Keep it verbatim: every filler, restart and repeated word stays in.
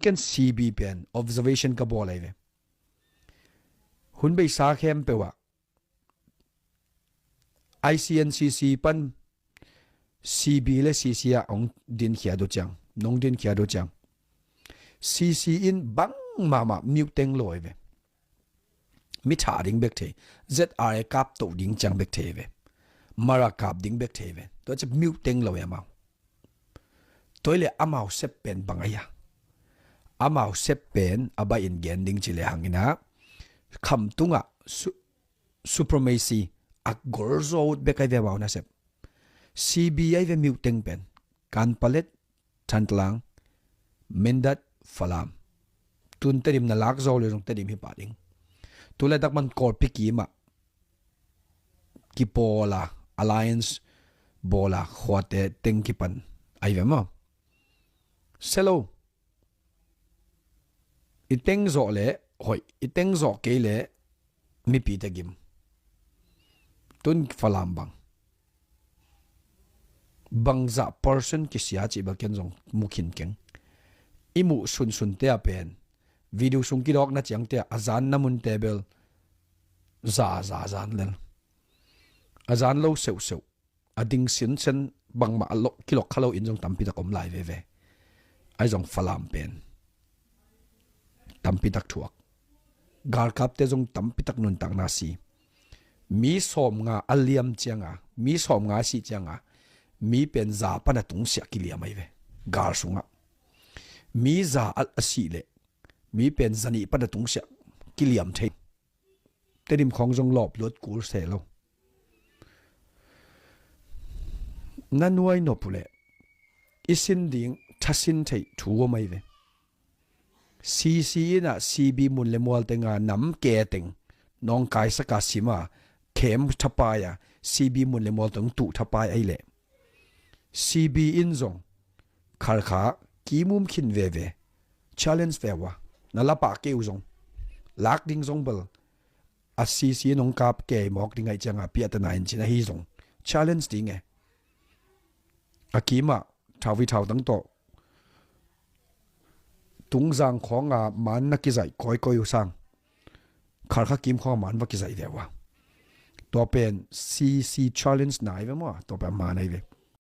Ken C B pen observation ka bawl ahi ve. Hun beisa khempeuh ah I C N C C pan C B le C C ah hong dinkhia do ciang, nong dinkhia do ciang, C C in bang mahmah mute teng lo ahi ve. Mi thah ding bek thei, Z R A kap toh ding ciang bek thei ve, mara kap ding bek thei ve. Tua ciang mute teng lo ahi amau. Tua hi leh amau sep pen bang ahi a, amau sep pen a baih in gen ding ci lehang in ah, khamtung ah su-, supremacy a gol zaw ut bek ahi ve amau nasep. C B ahi ve mute teng pen. Kanpalet, Thantlang, Mindat, Falam. Tun Tedim na lak zaw le zong Tedim hi pah ding. Tu laitak man Kawlpi kim ah kipawl a, alliance bawl a khuate teng kipan ahi ve maw? Se lo. I teng zawh leh hoih, i teng zawh kei leh mipite gim. Tun Falam bang, bangzah percent kisia cih bel ken zong mu khin keng. I muh sunsunte ah pen, video sung kidawkna ciangte ah a zanna munte bel za, za zan lel. A zan lo seuhseuh, a ding sinsen, bangmah a lok, kilok kha lo in zong tampi tak om lai veve. Ahi zong Falam pen tampi tak thuak. Galkapte zong tampi tak nuntakna si. Mi sawmnga a liam ciang a, mi sawmnga a sih ciang a, mi pen za pan a tungsiah kiliam ahi ve. Gal sungah mi za a, a sih leh mi pen zanih pan a tungsiah kiliam thei. Tedim khawng zong lawp luat kul se lo. Na nuai nop uh leh i sin ding thasin theih thu om ahi ve. C C in ah C B mun le mual teng a nam ke teng nawngkaisak a sim a, khem thapai a, C B mun le mual teng tuh thapai ahi leh, C B in zong Khalkha kimum khin veve. Challenge ve ua. Na lapah kei uh zong, lak ding zong bel a C C in hong kap kei mawk ding ahi ciang a piahtana in cin ahi zong challenge ding e. A kim ah Thau Pi Thau Tang tawh Tungzang khawng a man na kizaih kawikawi uh sang, Khalkha kim khawng a man va kizaih ve ua. Tua pen C C challenge na ahi ve maw? Tua pen a man ahi ve.